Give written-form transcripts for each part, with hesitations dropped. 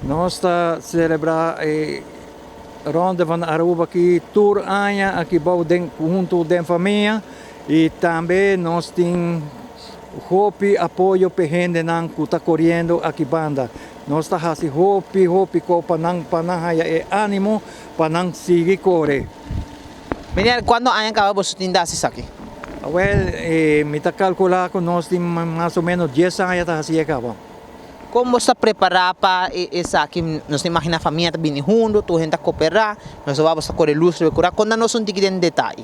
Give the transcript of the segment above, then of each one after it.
Nos ta celebra e Ronde van Aruba aki tur aña aki bou den hunto den famia y tambe nos tin hopi apoyo p'e hendenan cu ta coriendo aki banda. Nos ta haci hopi hopi co pa nan pa nan haya e animo pa nan sigui core. Meneer, cuanto aña caba boso tin ta haci esaki? Awel, mi ta calcula cu nos tin mas o menos dies aña ta haci e caba. Kon bo ta prepará pa esaki? Nos ta imaginá famia ta bini huntu, tur hende ta koperá, nos ta wak bo ta kore lus riba e kurá. Konta nos un tiki den detaye.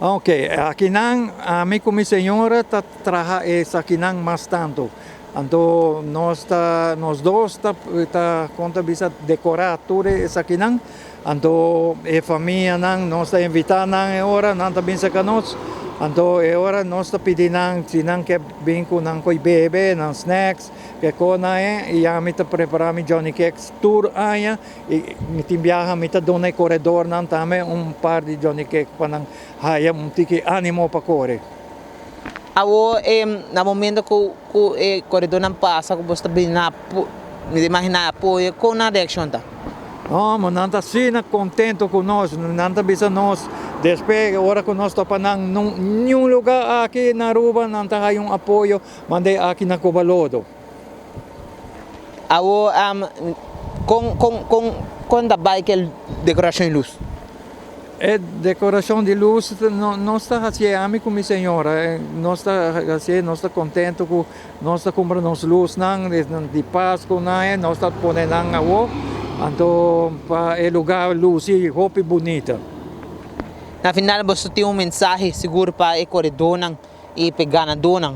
Oke, akinan ami ku mi señora ta traha esakinan mas tantu. Anto nos ta, nos dos ta ta kon ta bisa dekorá tur esakinan. Anto e famianan nos ta invitá nan e ora, nan ta bin serka nos. Anto e ora nos ta pidi nan si nan ke bin ku nan koi bebe, nan snacks, ke ko nan e, i ami ta prepará mi Johnny Cakes tur aña i mi tin biaha mi ta duna e koredornan tambe un par di Johnny Cake pa nan haya un tiki animo pa kore. Awor na momento ku ku e koredornan pasa ku bo ta bini nan mi ta imaginá apoyo, kon nan reakshon ta? No, nan ta asina kontento ku nos, nan ta bisa nos despues ora ku nos topa nan niun lugá aki na Aruba nan ta haya un apoyo mand'é aki na Cobalodo. Awor kon kon kon kon ta bai kel dekorashon di lus? E dekorashon di lus nos ta hasié ami ku mi señora nos ta hasié nos ta kontento ku nos ta kumpra nos lusnan di Pasku nan nos ta pone nan awo anto pa e luga lusi hopi bunita. Na final boso tin un mensahe sigur pa e koredónan i pa e ganadónan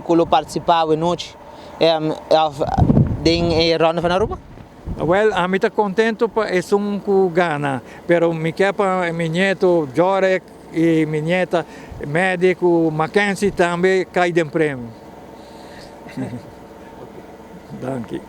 ku lo partisipá awe nochi den e Ronde van Aruba? Wel, ami ta contento pa esun cu gana, pero mi kier pa mi nieto Jorek y mi nieta Maddie cu Mackenzie tambe cay den premio. Danki.